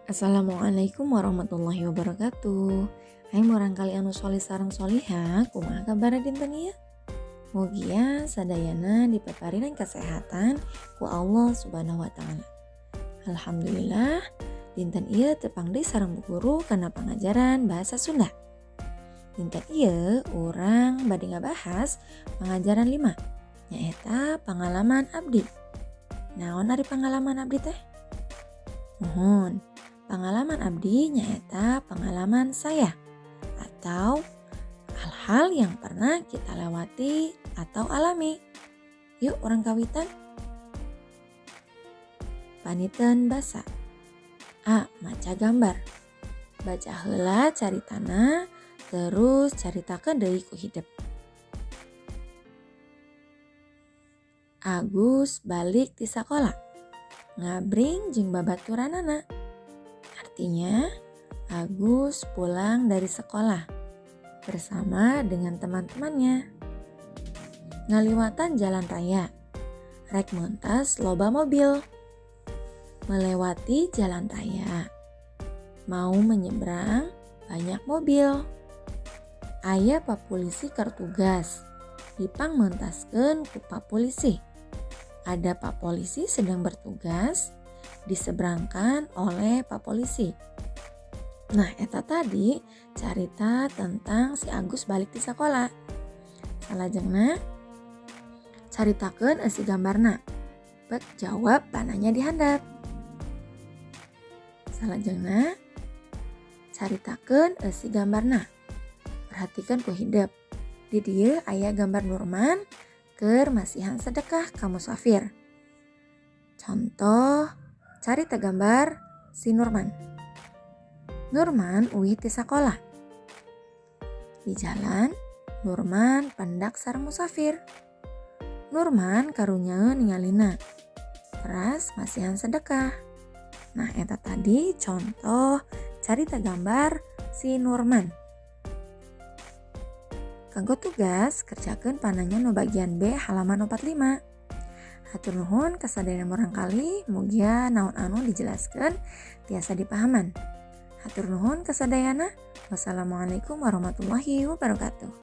Assalamualaikum warahmatullahi wabarakatuh. Hai murangkali anu solih sareng solihah, kumaha kabar dinten ieu? Mugia sadayana dipaparinan kesehatan ku Allah Subhanahu wa taala. Alhamdulillah, dinten ieu tepang deui sareng Bu Guru kana pangajaran bahasa Sunda. Dinten ieu urang bade ngabahas pangajaran 5, nyaeta pangalaman abdi. Naon ari pangalaman abdi teh? Muhun, pangalaman abdi nyaeta pengalaman saya atau hal-hal yang pernah kita lewati atau alami. Yuk, urang kawitan. Paniten basa. A. Maca gambar. Baca heula caritana, terus caritakeun deui ku hidep. Agus balik ti sakola. Ngabring jeung babaturanana. Artinya, Agus pulang dari sekolah bersama dengan teman-temannya. Ngaliwatan jalan raya. Rek mentas loba mobil. Melewati jalan raya. Mau menyeberang banyak mobil. Aya pak polisi keur tugas. Dipangmentaskeun ku pak polisi. Ada pak polisi sedang bertugas, diseberangkan oleh pak polisi. Nah, eta tadi carita tentang si Agus balik di sekolah. Salajengna caritakeun eusi gambarna. Pek jawab pananya di handap. Salajengna caritakeun eusi gambarna. Perhatikan ku hidep. Di dieu aya gambar Nurman keur masihan sedekah ka musafir. Contoh carita gambar si Nurman. Nurman uih ti sakola. Di jalan, Nurman pendak sareng musafir. Nurman karunyaeun ningalina. Teras masihan sedekah. Nah, eta tadi contoh carita gambar si Nurman. Kanggo tugas, kerjakeun pananya nu bagian B halaman 45. Hatur nuhun kasadayana murangkali, mugia naon anu dijelaskeun tiasa dipahaman. Hatur nuhun kasadayana. Wassalamualaikum warahmatullahi wabarakatuh.